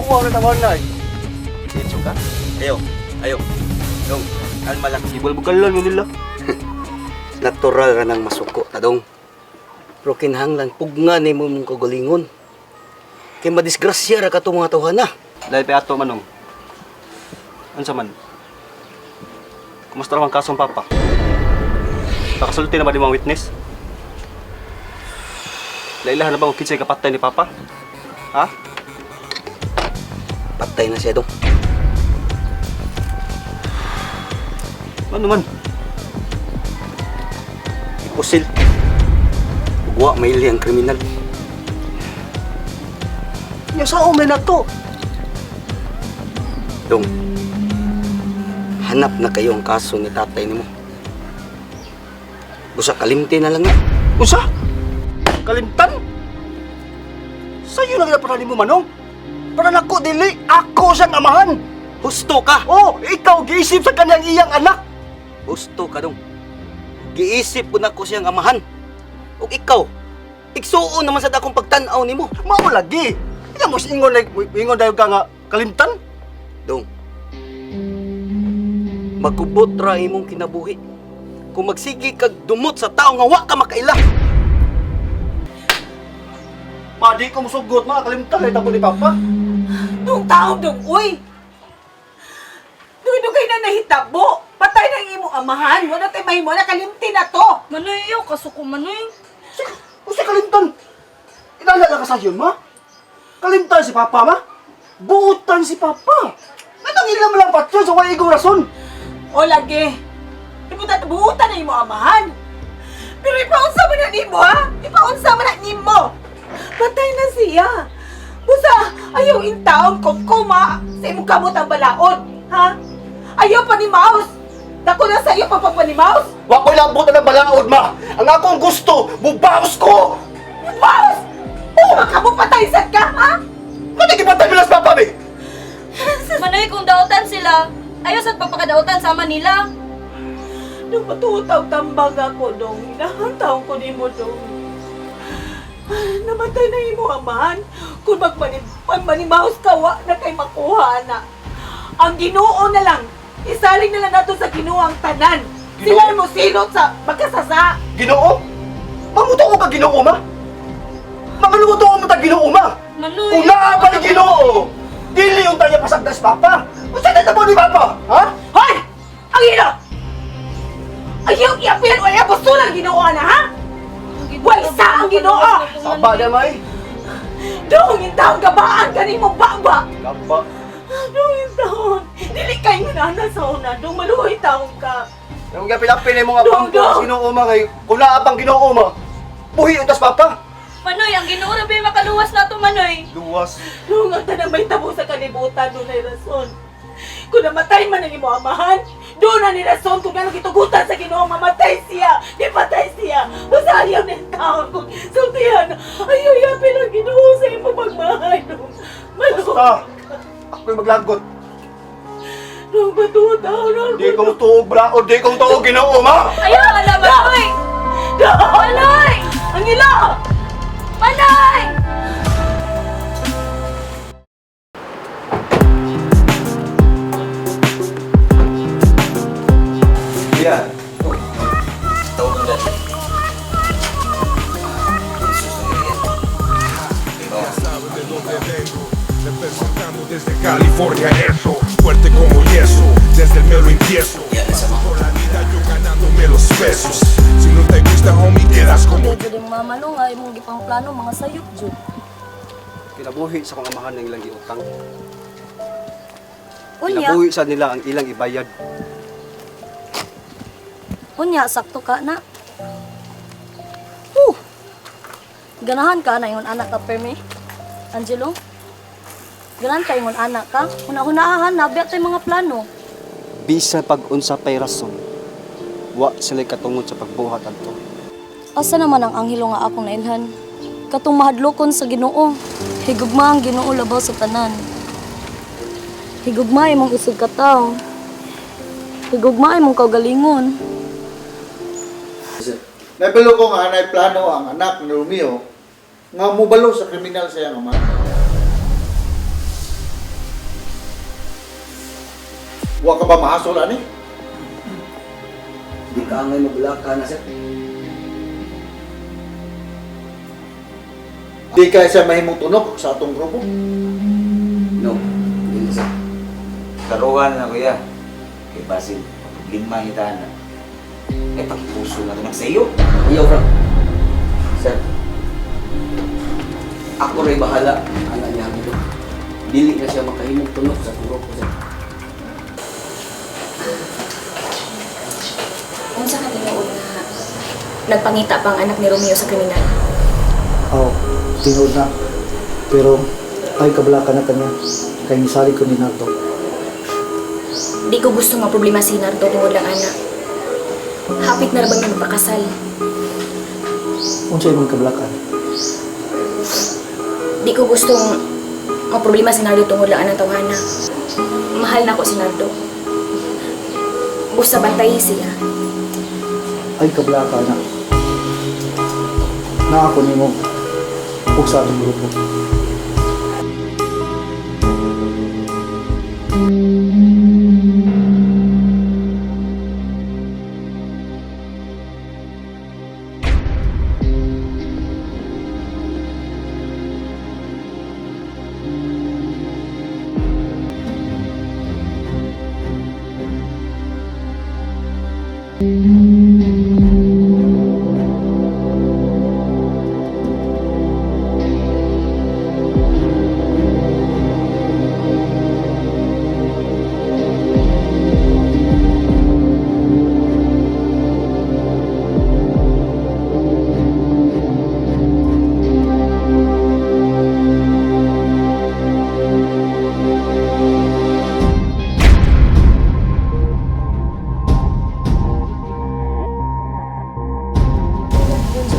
Uwaw na tawon na. Diretso ka? Ayo, ayo. Dong, kalma lang. Ibal-bugalan mo nila. Natural ra nang masuko ta dong. Pero kinahanglan pugna nimo mong kagalingon. Kay madisgrasya ra kato mga tawhana. Dahil pa ato manong. Unsa man? Kumusta raw ang kasong papa? Nakasulti na ba di mga witness? Lailahan na ba ang kinsay kapatay ni papa? Ha? Patay na siya dong. Ano man? Ipusil. Ugwa maili ang kriminal. Nya sa may na to. Dong, hanap na kayo ang kaso ni tatay nimo. Busa kalimti na lang na. Usa? Kalimtan? Sa'yo lang na mo manong. Para nako dili ako siyang amahan. Husto ka! Oh, ikaw giisip sa kanyang iyang anak. Husto ka dong. Giisip ko na ko siyang amahan. Ug ikaw, igsuon naman sa akong pagtan-aw nimo. Mao lagi. Ikaw mo ingon ingon dayon ka nga kalimtan. Dong, magubot ra imong kinabuhi. Kung magsigi kag dumot sa tao nga wa ka makaila. Ma, di ko musugot mga kalimtan lay ni papa. Dong taong dong, uy! Dugay-dugay na nahitabo. Patay na ang imong amahan. Wala tayo mahimo na kalimti na to. Manoy, iyo, kasuko manoy. Usa kalimtan. Inala ka sa ma? Kalimtan si papa ma? Buutan si papa. Anong ilam lang patyon sa way igong rason? O lagi. Ibutat buutan na imong amahan. Pero ipaunsa man na nimo, ha? Ipaunsa man na nimo. Patay na siya. Busa, ayaw intaon kumkuma sa imong kamot ang balaod, ha? Ayaw pa ni Mouse. Dako na sa iyo pa pa ni Mouse. Wa ko'y labot na ng balaod ma. Ang akong gusto, mubaos ko. Mouse! Oh, makamo patay sad ka, ha? Pati gipatay bilas papa be. Manoy, kung dautan sila, ayaw sa pagpakadautan sama nila. Nung matutaw tambag ako, dong. Inahantaw ko nimo, dong. Namatay na imo amahan. Kung magmanimaos ka, wa na kay makuha na. Ang Ginoo na lang. Isaling na lang nato sa Ginoo ang tanan. Sila mo silot sa magkasasa. Ginoo? Mamuto ko ka Ginoo ma? Mangaluto ko mo ta Ginoo ma? Manoy. Kung naa pa ni Ginoo, dili yung tayo pasagdas papa. Unsa na tabo ni papa? Ha? Hoy! Ang ino! Ayaw iapil o ayaw ang Ginoo na, ha? Way sa ang Ginoo! Saba na may. Dong, yung taong gabaan kanimo baba! Gaba. Dong, yung taon. Dili kayo nana sa una. Dong, maluhoy taong ka. Yung nga pilapin mo nga Dong, pangko dong. Ginoo ma kay kung naa pang Ginoo ma. Buhi untas papa. Manoy, ang Ginoo ra ba makaluwas nato Manoy? Luwas. Dong, ang tanang may tabo sa kalibutan, doon ay rason. Kung namatay man ang imo amahan, doon na ni rason kung gano'ng gitugutan sa Ginoo, mamatay siya, di patay siya. Basta ayaw na yung taon kung sultihan, ayaw yapin ang Ginoo sa imo pagmahay, dong. Maluhoy. Basta. Ako'y maglagot. Dong, batuo taon ako. Di ko tuog balaod, di ko tuog Ginoo ma. Ayaw ala Manoy. Dong! Manoy! Ang ila! Manoy! Yeah. Tawag ka. Sabe de dónde vengo, representando desde California eso, fuerte como yeso, desde el mero empiezo. Por la vida yo ganándome los pesos. Si no te gusta, homie, quedas como Jud ang mama no nga imong gipang plano mga sayop jud. Kinabuhi sa kong amahan ang ilang giutang. Unya, Kinabuhi sa nila ang ilang ibayad. unya sakto ka na. Ganahan ka na ingon anak ka permi. Angelo. Ganahan ka ingon anak ka. Una-unaahan na biya tay mga plano. Bisa pag-unsa pay rason, wa sila'y katungod sa pagbuhat adto. Asa naman ang anghelo nga akong nailhan? Katong mahadlokon sa Ginoo. Higugma ang Ginoo labaw sa tanan. Higugma imong isig kataw. Higugma imong kaugalingon. Nabalo ko nga anay plano ang anak ni Romeo nga mubalo sa kriminal sa iyang ama. Wa ka ba mahasol ani? Di ka angay mabulaka na, sir. Di ka siya mahimong tunok sa atong grupo. No, hindi na, sir. Karuhan na kuya. Kay basin, problema kita na. Eh, pakipuso na ito sa iyo. Ayaw, Frank. Sir, ako rin bahala. Ana niya, Angelo. Dili na siya makahimong tunok sa grupo, sir. Unsa ka tinuod nga nagpangita pa ang anak ni Romeo sa kriminal? Oo, tinuod na. Pero ay kabala ka na kanya. Kay misalig ko ni Nardo. Di ko gusto nga problema si Nardo tungod lang anak. Hapit na ra bang magpakasal? Unsa imong kabalakan? Di ko gustong maproblema si Nardo tungod lang anang tawhana. Mahal na ko si Nardo. Busa bantay siya. Ay kabala ka na. Na ako nimo ug sa atong grupo.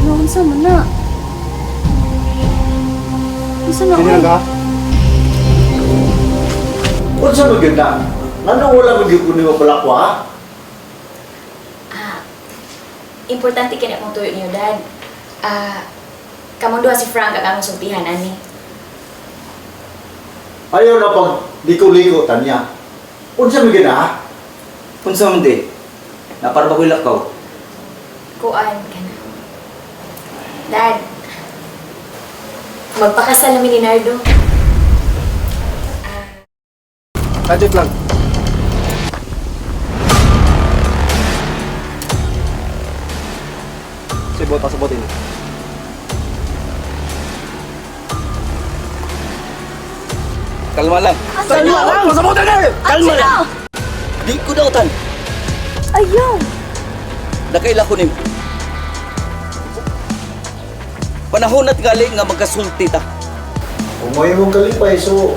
Angelo, unsa man na? Unsa na, Kanya oy? ka? Unsa man gyud na? Ngano wala man gyud ko nimo palakwa ha? Ah, importante kini akong tuyo niyo, Dad. Ah, kamong duha si Frank ang among sultihan ani. Ayaw na pag liko-liko tanya. Unsa man gyud na ha? Unsa man di? Napara ba ko'y lakaw? Kuan ka na. Dad, magpakasal namin ni Nardo. Budget lang. Sa bota, sa bote niya. Kalma lang. Kalma lang! Sa bote niya! Kalma lang! Di ko dautan. Ayaw! Nakaila ko nimo. Panahon at gali nga magkasulti ta. Kung may imong kalipay so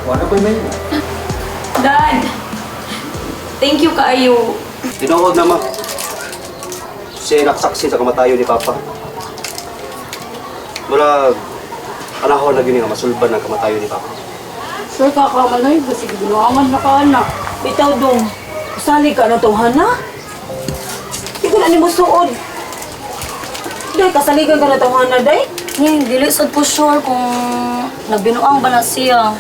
wala ko'y mahimo. Dad, thank you kaayo. Tinuod na ma. Siya naksaksi sa kamatayon ni Papa. Mula, panahon na gini nga masulban ang kamatayon ni Papa. Sir, kakamalay ba? Sige, binuangan na ka, anak. Bitaw dong, usali ka na tawhana. Di ko na nimo suod. Day, kasaligan ka na tawhana, day. Ngayon, dili sad ko sure kung nagbinuang ba na siya.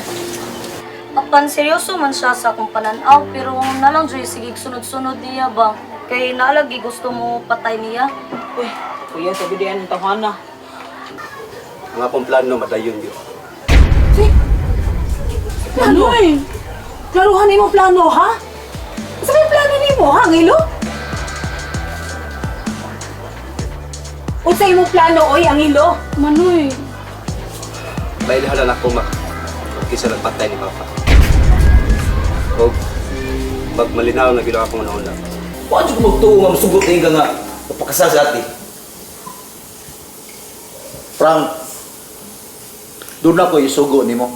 Apan, seryoso man siya sa akong pananaw, pero nalang joy sige sunod-sunod niya ba? Kay naalagi gusto mo patay niya. Uy, kuya, sabi diyan ang tawhana. Ang akong plano, madayon yun. Plano? eh. Klaruhan nimo plano, ha? Sa may plano nimo, ha, Angelo? Unsa imong plano, oy, Angelo? Manoy, Mailhalan ako ma. Kisa lang patay ni Papa. O, pag malinaw na ginawa akong una-una. Huwag ko magtuo nga masugot na nga mapakasal sa ate. Frank, doon ako isugo nimo.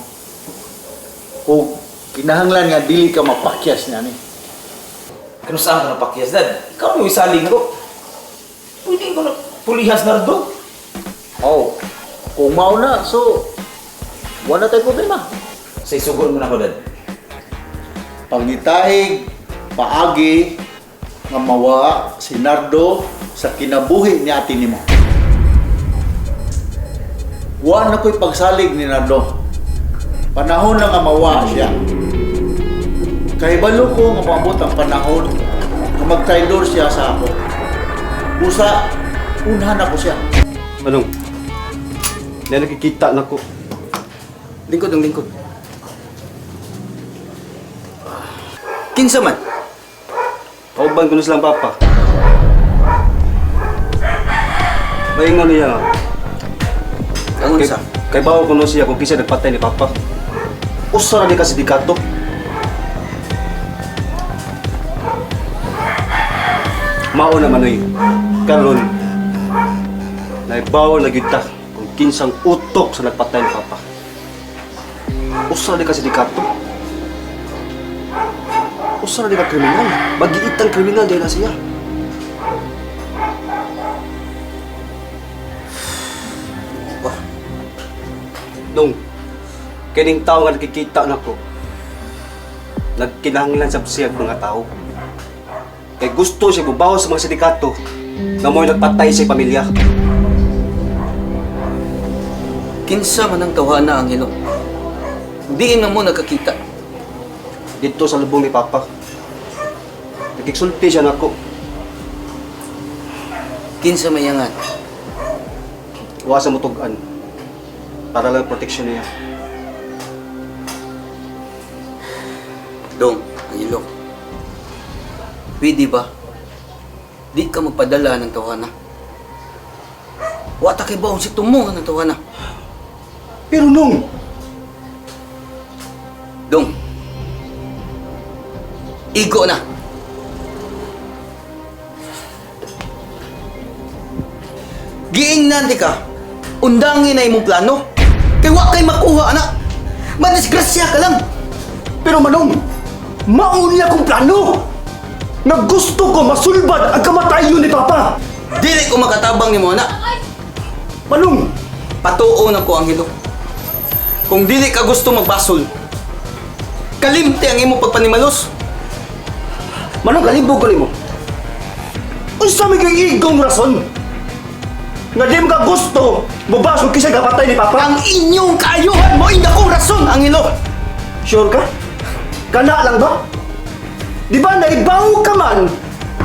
O kinahanglan nga dili ka mapakyas niya ni. Kano saan ka napakyas, Dad? Ikaw mo isaling ko. Pwede ko na pulihas Nardo. Oh, kung mao na, so wala tayo problema. Sa isugon mo na ako, Dad. Pangitahig, paagi, nga mawa si Nardo sa kinabuhi ni ate nimo. Wa na ko'y pagsalig ni Nardo. Panahon na nga mawa siya. Kahibalo ko nga moabot ang panahon nga magtraidor siya sa ako. Busa, unhan ako siya. Manong, na nakikita na ko. Lingkod ang lingkod. Kinsa man? Kauban ko na silang papa. Maingon niya. Ang Kay, unsa? kay bawo ko no siya kung kinsa nagpatay ni papa. Usa ra ni ka sindikato. Mao na manoy. Karon naibawo na gyud ta kung kinsang utok sa nagpatay ni papa. Usa ra ni ka sindikato. Usa ra ni ka kriminal. Magiitang kriminal dahil na siya. Wah. Dong, kining tao nga nakikita nako. Nagkinahanglan sa siyag mga tao. Kay gusto siya bubaw sa mga sindikato na mo'y nagpatay sa pamilya. Kinsa man ang tawhana, Angelo? Diin na mo nagkakita. Dito sa lubong ni Papa. Nagkiksulti siya nako. Kinsa mayangan. Wa sa mutugan. Para lang protection niya. Dong, Angelo. Pwede ba? Di ka magpadala ng tawhana. Wa ta kay baon si tumungan ng tawhana. Pero nung, Dong. Igo na. Giingnan di ka. Undangin na imong plano. Kay wa kay makuha ana. Madisgrasya ka lang. Pero Manong, mauni akong plano! Na gusto ko masulbad ang kamatayon ni Papa! Dili ko makatabang nimo ana. Manong, Patuo na ko Angelo. Kung dili ka gusto magbasol, kalimti ang imong pagpanimalos. Manong kalibog ko nimo. Unsa may kay igong rason? Nga di mo ka gusto, mabasog kisa kapatay ni Papa? Ang inyong kaayuhan mo akong rason, Angelo. Sure ka? Kana lang ba? Di ba naibaw ka man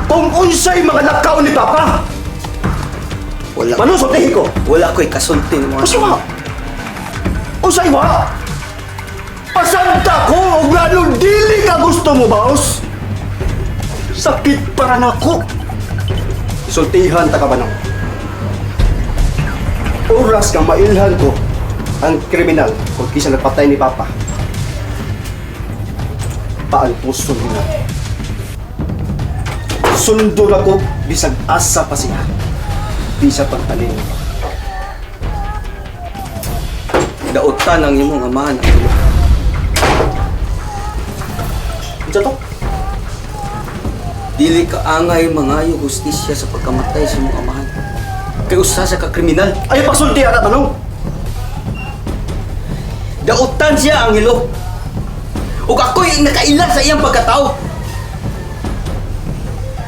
kung unsay mga lakaw ni Papa? Wala. Manong sultihi ko. Wala ko'y kasulti nimo. Usa wa? Unsay wa? Pasanta ko og lalo dili ka gusto mo, boss. Sakit para nako. Isultihan ta ka manong. Oras nga mailhan ko ang kriminal kung kisa nagpatay ni Papa. Paantuson na. Sundo na ko bisag asa pa siya. Bisa pagtanim. Dautan ang imong amahan, Angelo. Unsa to? Dili ka angay mangayo hustisya sa pagkamatay sa imong amahan. Kay usa sa ka kriminal. Ay pagsulti ana tanong. Dautan siya, Angelo. Ug ako'y nakaila sa iyang pagkatao.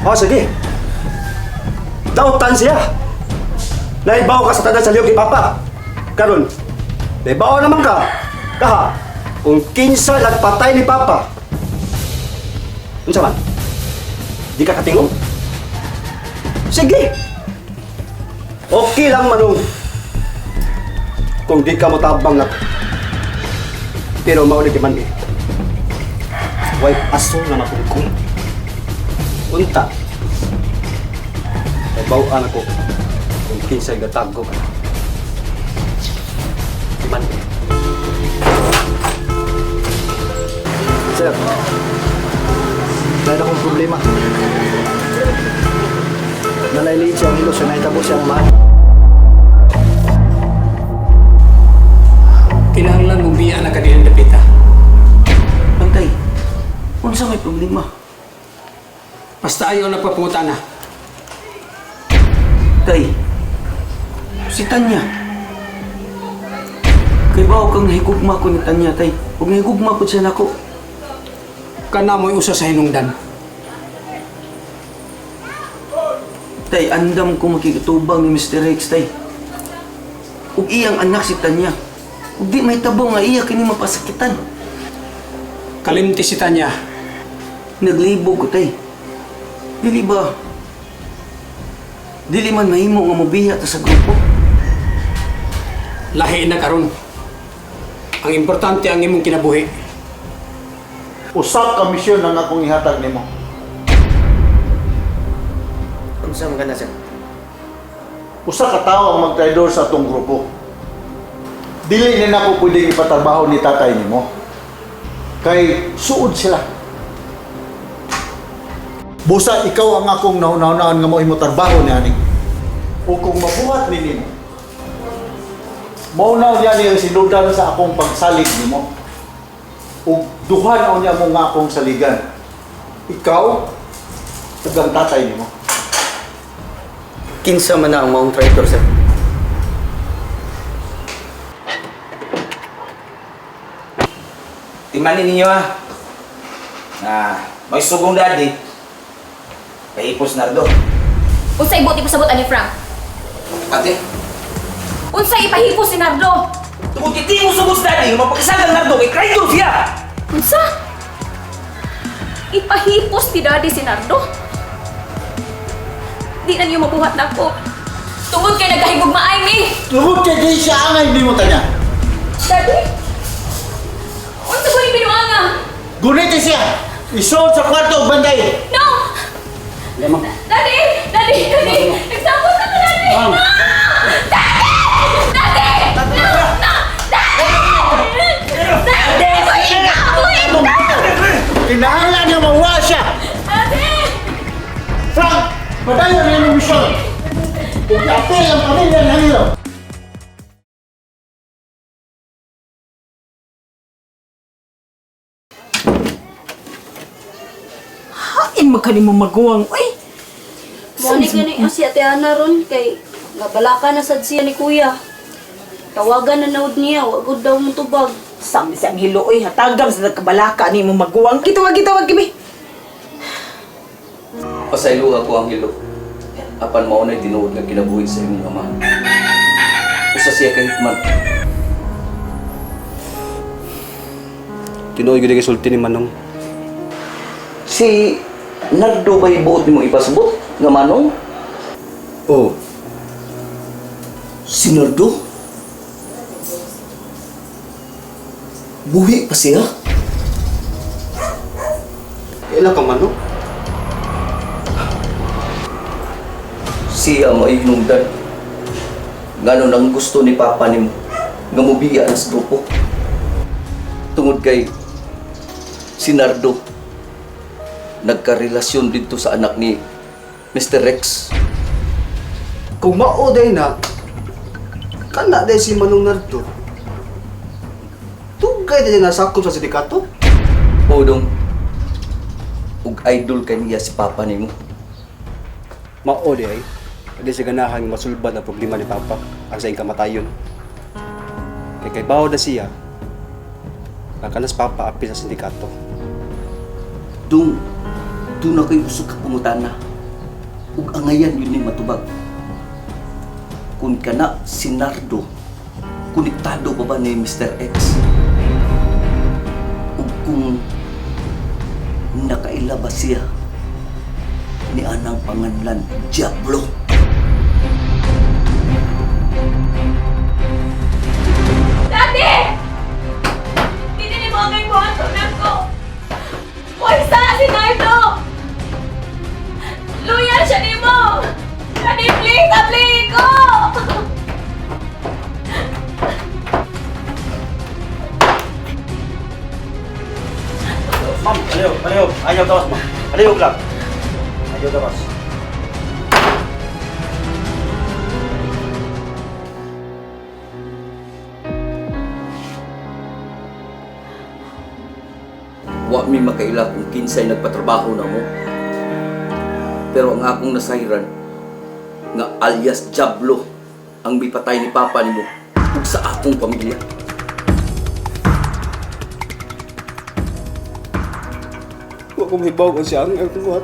Oh, sige. Dautan siya. Naibaw ka sa tanan sa liyog ni Papa. Karon, naibaw naman ka. Kaha, kung kinsa nagpatay ni Papa. Unsa man? Di ka katingog? Sige. Okay lang manong. Kung di ka motabang na. Pero mao ni man eh. Way aso na makungkong. Unta. Naibaw-an ako kung kinsay gatago ka. Di man eh. Sir, dahil akong problema. Nalaylate siya ang ilo sa nahitabo siyang amahan. Kinahanglan mong biya na ka diyan dapita. Bantay, unsa may problema? Basta ayaw na papunta na. Tay, si Tanya. Kay bawo kang nahigugma ko ni Tanya, tay. Ug nahigugma po siya nako. Kana mo'y usa sa hinungdan. Tay, andam ko makikitubang ni Mr. Rex, tay. Ug iyang anak si Tanya. Ug di may tabo nga iya kini mapasakitan. Kalimti si Tanya. Naglibog ko, tay. Dili ba? Dili man mahimo nga mobiya ta sa grupo. Lahi na karon. Ang importante ang imong kinabuhi. Usa ka misyon ang akong ihatag nimo. Unsa man kana, sir? Usa ka tawo ang magtraidor sa atong grupo. Dili na nako pwedeng ipatrabaho ni tatay nimo. Kay suod sila. Busa ikaw ang akong nauna-unaan nga mo imo trabaho ni ani. O kung mabuhat ni nimo, mao na niya ni sinudan sa akong pagsalig nimo. Ug duha na niya mo nga akong saligan. Ikaw ug ang tatay nimo. Kinsa man na ang maong traitor, sir? Timanin ninyo ah. Na may sugong daddy. Paipos Nardo. Unsay buot ipasabot ani Frank? Ate, Unsay ipahipos si Nardo? Tungod kay di mo sugod sa daddy, mapakisagang Nardo kay traitor siya. Unsa? Ipahipos ni Daddy si Nardo? Di na niyo mabuhat nako. Tungod kay nagkahigugmaay mi. Tungod kay di siya angay nimo tanya. Daddy? Unsa ba ni binuanga? Guniti siya. Isuod sa kwarto og banday. No! Daddy! Daddy! Daddy! Nagsabot ako, Daddy! No! Daddy! Daddy! No! No! Daddy! Daddy! Buhay ka! Buhay ka! Kinahanglan niya mawa siya. Daddy! Frank, padayon ang imong misyon. Ug apil ang pamilya ng ilo. Hain man ka nimo maguwang, uy. Mo ni gani ang si Ate Ana ron kay nabalaka na sad siya ni Kuya. Tawagan na naud niya, wa gud daw mo tubag. Sami sa ang hilo, uy. Hatagam sa nagkabalaka ni mo maguwang. Gitawag, gitawag, gibi. Pasaylo ako ang hilo. Apan mao na'y tinuod nga kinabuhi sa imong amahan. Usa siya ka hitman. Tinuod gyud kay sulti ni Manong. Si Nardo ba'y buot nimo ipasabot nga manong? Oh, Si Nardo? Buhi pa siya? kaila ka Manong? Siya may hinungdan. Ngano nang gusto ni Papa nimo nga mobiya ang sa grupo. Tungod kay si Nardo nagkarelasyon dito sa anak ni Mr. Rex. Kung mao day na, kana day si Manong Nardo. Tugay day nasakop sa sindikato. O dong, ug idol kay niya si Papa nimo. Mao day ay, di siya ganahan nga masulbad ang problema ni Papa ang sa iyang kamatayon. Kay kay bawo na siya, ang kanas Papa apil sa sindikato. Dung, doon na kayo usog ka pangutana. Ug angayan yun ni matubag. Kung kana si Nardo, konektado pa ba ni Mr. X? Ug kung nakaila ba siya ni anang panganlan Diablo? Daddy! Hindi ni mo ang buhat ko. Puwesa si Nardo! Loyal siya ni mo! Daddy, please, abli ko! Ma'am, palihog, palihog. Ayaw gawas, ma'am. Palihog lang. Ayaw gawas. Wa mi makaila kung kinsay nagpatrabaho na mo. Pero ang akong nasayran nga alias Diablo ang mipatay ni Papa nimo ug sa akong pamilya. Wa ko mahibaw kung siya ang buhat.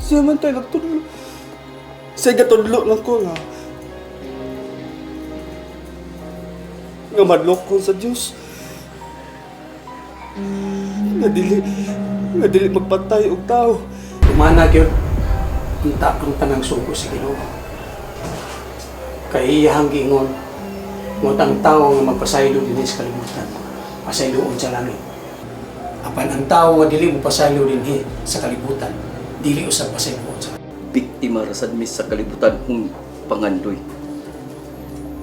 Siya man tayo nagtudlo. Siya gatudlo lang ko nga. Nga madlok ko sa Diyos. Nga dili magpatay og tao. Tumana gyud unta ang tanang sugo sa Ginoo. Kay iyahang giingon ngot ang tawo nga magpasaylo dinhi sa kalibutan, pasayloon sa langit. Apan ang tawo nga dili mopasaylo dinhi sa kalibutan, dili usab pasayloon sa langit. Biktima rasad mi sa kalibutan kung pangandoy.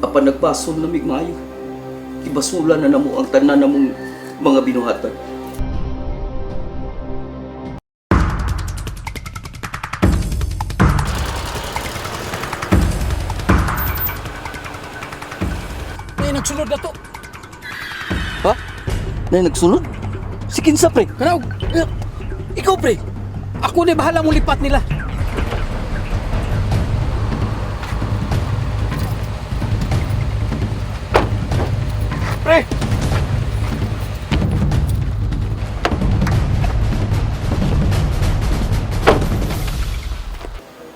Apan nagbasol na mig maayo. Ibasula na namo ang tanan namong mga binuhatan. Nay, nagsulod na to. Ha? Nay, nagsunod? Si Kinsa, pre. Kanaw, ikaw pre. Ako na bahala mong lipat nila. Pre!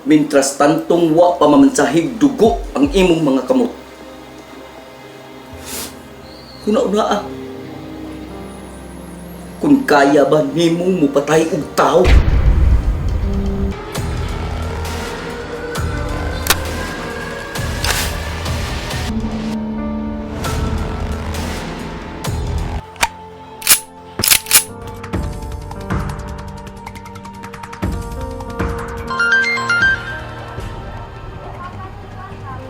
Mintras tantong wa pa mamansahig dugo ang imong mga kamot. Kuna-una ah. Kung kaya ba nimong mupatay og tao?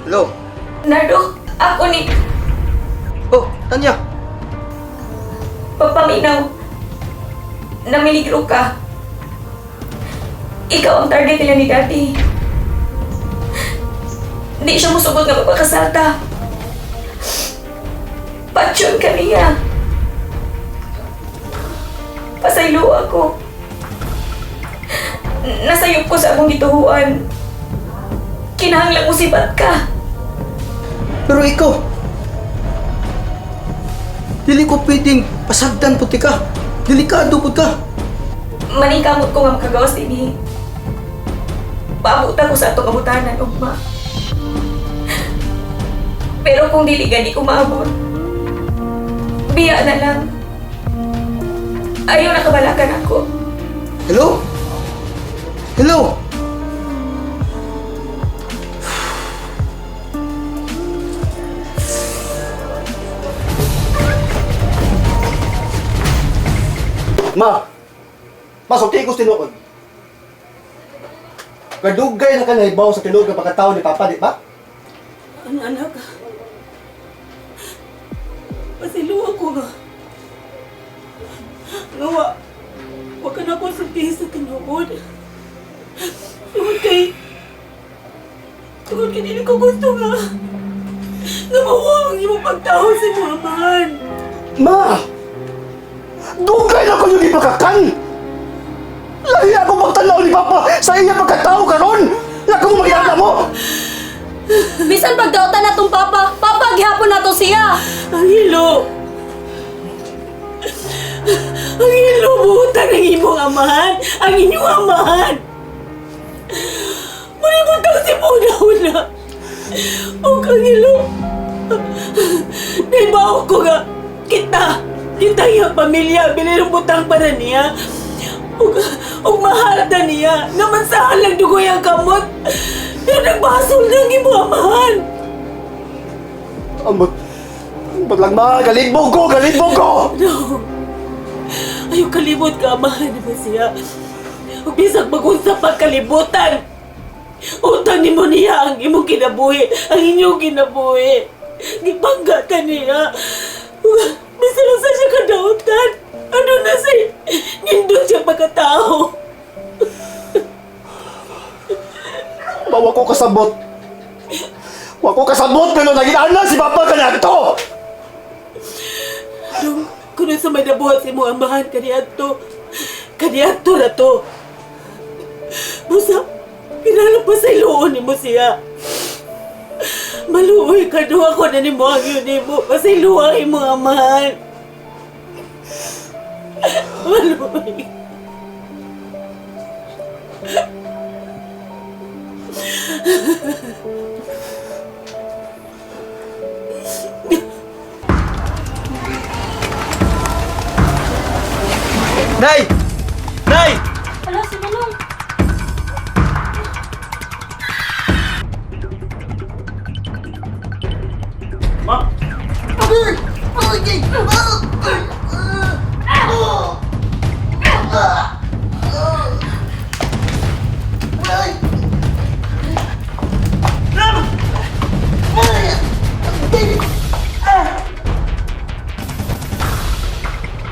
Hello? Nardo, ako ni Oh, Tanya. Pagpaminaw. Namiligro ka. Ikaw ang target nila ni Daddy. Di siya musugot nga magpakasalta. Patsyon ka niya. Pasaylo ako. Nasayop ko sa akong gituhuan. Kinahanglang usibat ka. Pero ikaw, dili ko pwedeng pasagdan puti ka. Delikado pud ka. Maningkamot ko nga makagawas dinhi. Paabutan ko sa atong abutanan, ugma. Pero kung dili gani ko maabot, biya na lang. Ayaw na kabalakan ako. Hello? Hello? Ma! Masulti ko sa tinuod. Kadugay na ka nahibaw sa tinuod ng pagkatao ni Papa, di ba? Ano, anak? Pasilo ako nga. Nga, wa ka na konsultihin sa tinuod. Tungod kay... Tungod kay dili ko gusto nga. Nga mahuwa ang imong pagtao sa imong amahan. Ma! Dugay na ko yung ipakakan! Lahi ako magtanaw ni Papa sa iya pagkatao karon! Lako mo magyala mo! Bisan pagdautan na tong papa, papa gihapon na to siya. Ang hilo. Ang hilo, buhutan ang imong amahan. Ang inyong amahan. Mulibutang si Muna-una. O kang hilo. Naibaw ko nga. Kita. Kita yung pamilya. Bilin ang butang para niya. Ug mahal na niya. Naman sa halang dugoy ang kamot. Pero nagbasol na ang imong amahan. Amot. Amot lang ma, galibog ko, galibog ko! No. Ayaw kalimot ka, amahan mo siya. Ug bisag magunsa pa kalibutan. Utang nimo niya ang imong kinabuhi, ang inyong kinabuhi. Gibangga ka niya. Bisan lang sa siya kadautan. Ano na siya? Nindot siya pagkatao. Ma, wako kasabot. Wako kasabot pero naging anak si Papa kaniadto. Nung kuno sa may nabuhat si imong amahan kaniadto. Kaniadto na to. Busa, kinahanglan pa sa iluon nimo siya. Maluoy ka do ako na nimo ang yun nimo. Pasayloa ang imong amahan. Maluoy. Nay! Nay! Ala, si Manong.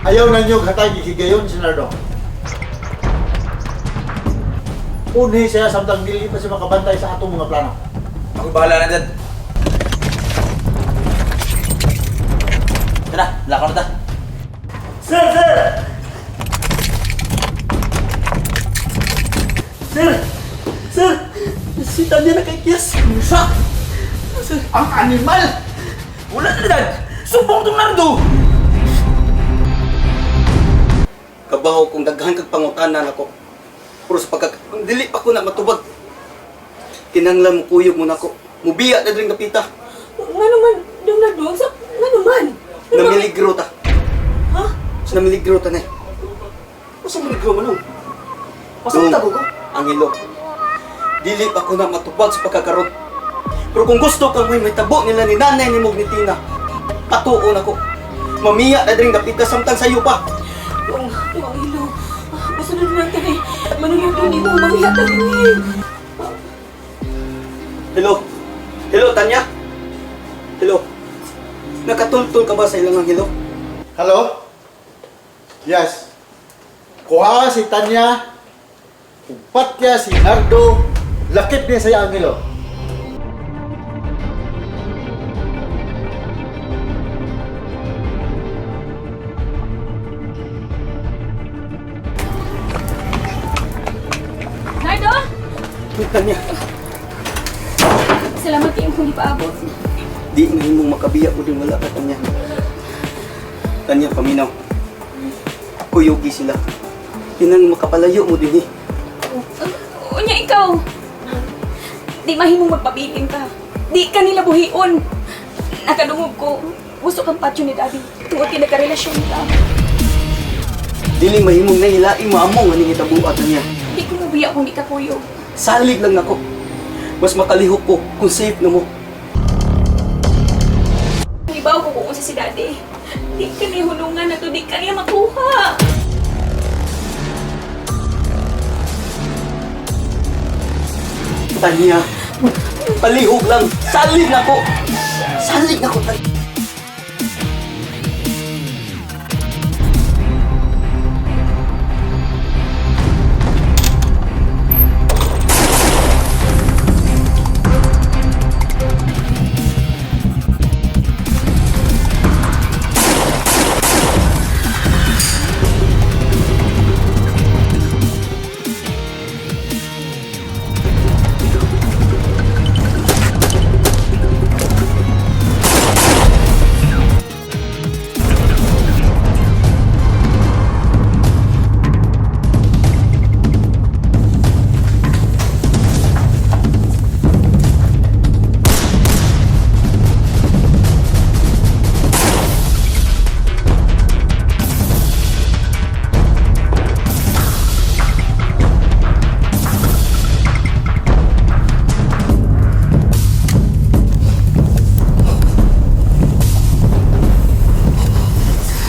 Ayaw na niyo hatag higayon si Nardo. Unhi siya samtang dili pa siya makabantay sa atong mga plano. Ako bahala na dyan. Tara, lakaw na ta. Sir, sir! Sir! Sir! Si Tanya nakakias. Sa! Ang animal! Wala na dad! Sumbong tong Nardo! Kabaho kung daghan kag pangutana nako. Pero sa pagka kung dili pa ko na matubag. Kinahanglan mo kuyog mo nako. Mubiya na dring dapita. Nga naman, Dong Nardo, sa, nga naman. Namiligro ta. Ha? Sa namiligro ta na. Usa miligro man nung. Dong, Pasang tago ko. Ang ilo. Dili pa ko na matubag sa pagkakaroon. Pero kung gusto ka mo'y may tabo nila ni nanay ni Mog ni Tina, patuon ako. Mamiya na dring dapita samtang sayo pa. Dong, Dong, ang ilo. Masunod lang kami. Manunod hindi mo manghihatag ni. Hello? Hello, Tanya? Hello? Nakatultol ka ba sa ilang ang hello? Hello? Yes. Kuha si Tanya, upatya si Nardo, lakip niya sa Angelo. Nardo! Tanya, Salamat kayong kung paabot. di mahimong makabiya ko din wala ka, Tanya. Tanya, paminaw. Kuyugi sila. Tinang makapalayo mo din eh. Unya ikaw. Di mahimong magpabilin ka. Di ka nila buhion. Nakadungog ko. Gusto kang patyo ni Daddy. Tungod kay nagkarelasyon ka. Dili mahimong nahilaing maamong aning itabuat niya. Di ko mabiya kung di ka kuyog. Salig lang nako. Mas makalihok ko kung safe na mo. Ibaw ko kung unsa si Daddy. Di ka niya hulungan na to. Di ka niya makuha. Tanya, palihog lang. Salig nako. Salig nako, Tanya.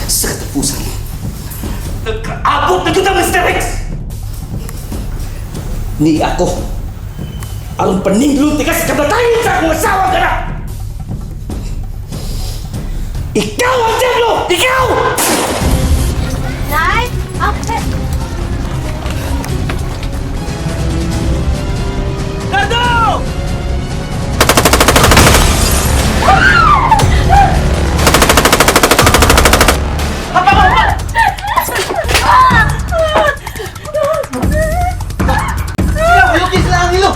Sa katapusan, nagkaabot na kita, Mr. X! Ni ako, ang paninglot ka sa kamatayan sa akong asawa ka na! Ikaw ang Diablo! Ikaw! Nay! Ah, eh. Nardo! Kuyugi sila ang ilo.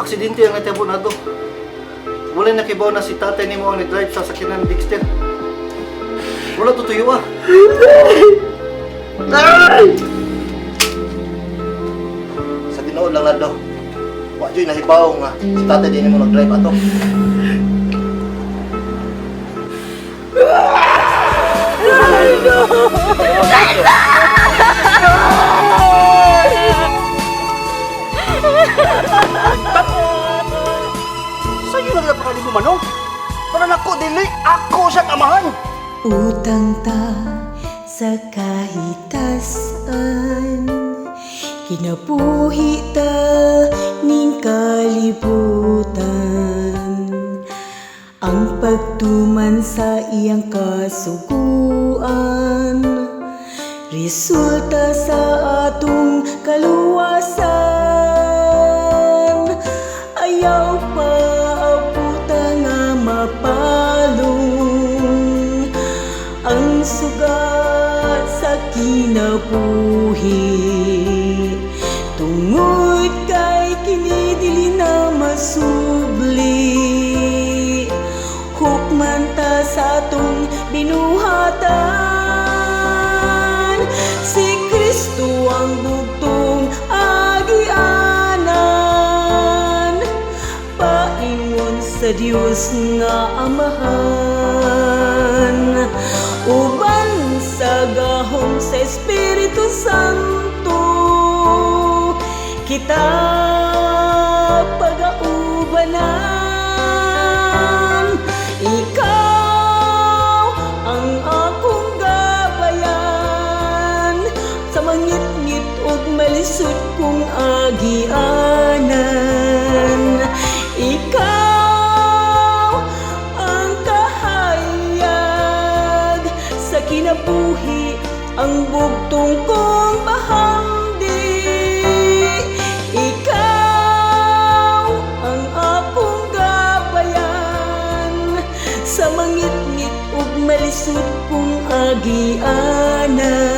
Aksidente ang natabo na to. Wala nakibaw na si tatay nimo ang nag-drive sa sakyanan ni Dexter. Wala tutuyo ah. Sa tinuod lang Nardo. Wa joy nahibaw nga si tatay din mo nag-drive ato. Sa'yo lang napakalim mo manong. Para nako dili ako siyang amahan. Utang ta sa kahitasan, kinabuhi ta ning kalibutan. Ang pagtuman sa iyang kasuguan, resulta sa atong kaluwasan. Ayaw pa abuta nga mapalong ang sugat sa kinabuhi, tungod kay kini dili na masubli. Hukman ta sa atong binuhatan, si Kristo ang bugtong agianan, paingon sa Dios nga Amahan, uban sa gahom sa Espiritu Santo, kita pagaubanan. Ikaw ang akong gabayan sa mangitngit ug malisod kong agianan. Ikaw ang kahayag sa kinabuhi, ang bugtong kong bahandi. Ikaw ang akong gabayan sa mangitngit ug malisod kong agianan.